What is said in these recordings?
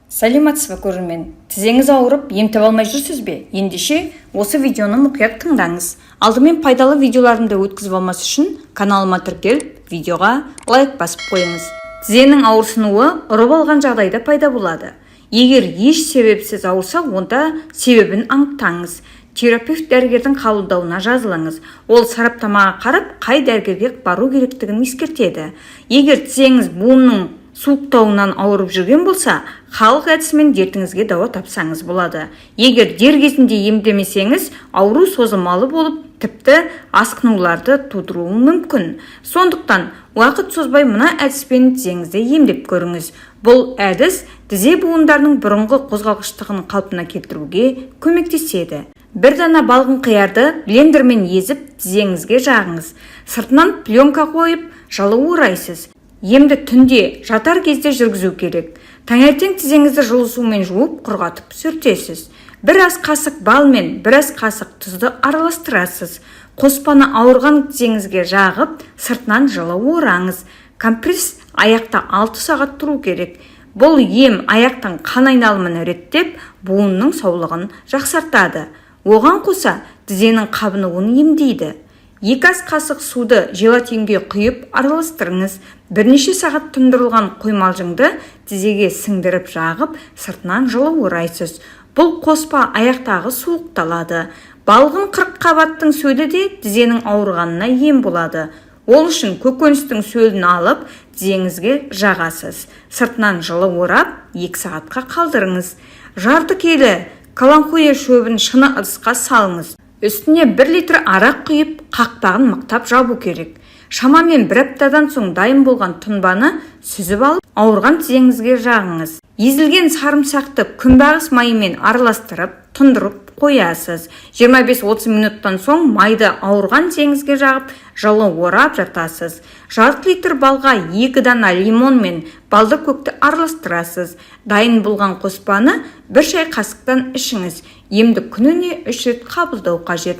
Сәлеметсіз бе, көрермен! Тізеңіз ауырып, ем таба алмай жүрсіз бе? Ендеше осы видеоны мұқият тыңдаңыз. Алдымен пайдалы видеоларымды өткізіп алмас үшін каналыма тіркеліп, видеоға лайк басып қойыңыз. Тізенің ауырсынуы ұрып алған жағдайда пайда болады. Егер еш себепсіз ауырса, онда себебін анықтаңыз. Терапевт дәрігердің қабылдауына жазылыңыз. Ол сараптамаға қарап, қай дәрігерге бару керектігін ескертеді. Егер тізеңіз буынның суықтауынан ауырып жүрген болса, халық әдісімен дертіңізге дауа тапсаңыз болады. Егер дер кезінде емдемесеңіз, ауру созылмалы болып, тіпті асқынуларды тудыруы мүмкін. Сондықтан уақыт созбай, мына әдіспен тізеңізді емдеп көріңіз. Бұл әдіс тізе буындарының бұрынғы қозғалғыштығын қалпына келтіруге көмектеседі. Бір дана балғын қиярды блендермен езіп, тізеңізге жағыңыз. Сыртынан пленка қойып, жылы орайсыз. Емді түнде жатар кезде жүргізу керек. Таңертең тізеңізді жылы сумен жуып, құрғатып сүртесіз. Бір ас қасық бал мен бір ас қасық тұзды араластырасыз. Қоспаны ауырған тізеңізге жағып, сыртынан жылы ораңыз. Компресс аяқта 6 сағат тұру керек. Бұл ем аяқтың қан айналымын реттеп, буынның саулығын жақсартады. Оған қоса тізенің қабынуын емдейді. 2 ас қасық суды желатинге құйып, араластырыңыз. Бірнеше сағат тұндырылған қоймалжыңды тізеге сіңдіріп жағып, сыртынан жылы орайсыз. Бұл қоспа аяқтағы суықты алады. Балғын қырыққабаттың сөлі де тізенің ауырғанына ем болады. Ол үшін көкөністің сөлін алып, тізеңізге жағасыз. Сыртынан жылы орап, 2 сағатқа қалдырыңыз. Жарты келі каланхоэ шөбін шыны ыдысқа салыңыз. Үстіне 1 литр арақ құйып, қақпағын мықтап жабу керек. Шамамен бір аптадан соң дайын болған тұнбаны сүзіп алып, ауырған тізеңізге жағыңыз. Езілген сарымсақты күнбағыс майымен араластырып, тұндырып қоясыз. 25-30 минуттан соң майды ауырған тізеңізге жағып, жылы орап жатасыз. Жарты литр балға 2 дана лимон мен балдыр көкті араластырасыз. Дайын болған қоспаны бір шай қасықтан ішіңіз. Емді күніне 3 рет қабылдау қажет.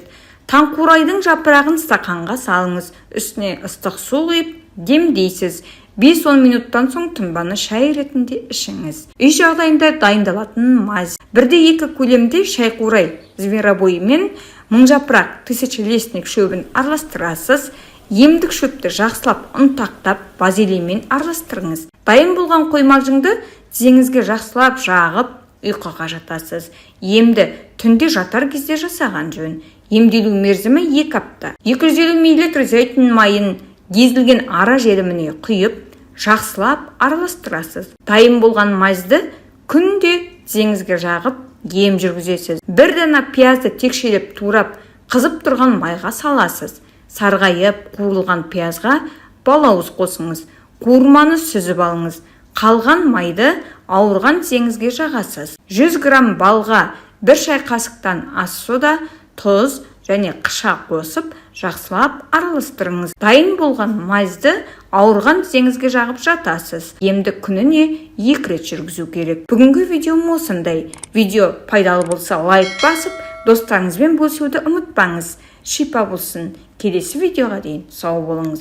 Таңқурайдың жапырағын стақанға салыңыз. Үстіне ыстық су құйып, демдейсіз. 5-10 минуттан соң тұнбаны шай ретінде ішіңіз. Үй жағдайында дайындалатын мазь. Бірде екі көлемде шайқурай, зверобой мен мыңжапырақ, тысячелистник шөбін араластырасыз. Емдік шөпті жақсылап ұнтақтап, вазелинмен араластырыңыз. Дайын болған қоймалжыңды тізеңізге жақсылап жағып, ұйқыға жатасыз. Емді түнде жатар кезде жасаған жөн. Емделу мерзімі 2 апта. 250 мл зәйтүн майын езілген ара желіміне құйып, жақсылап араластырасыз. Дайын болған мазьды күнде тізеңізге жағып, ем жүргізесіз. Бір дана пиязды текшелеп турап, қызып тұрған майға саласыз. Сарғайып қуырылған пиязға балауыз қосыңыз. Қуырманы сүзіп алыңыз. Қалған майды ауырған тізеңізге жағасыз. 100 грамм балға бір шай қасықтан ас сода, тұз және қыша қосып, жақсылап араластырыңыз. Дайын болған мазьды ауырған тізеңізге жағып жатасыз. Емді күніне 2 рет жүргізу керек. Бүгінгі видеом осындай. Видео пайдалы болса, лайк басып, достарыңызбен бөлісуді ұмытпаңыз. Шипа болсын. Келесі видеоға дейін сау болыңыз.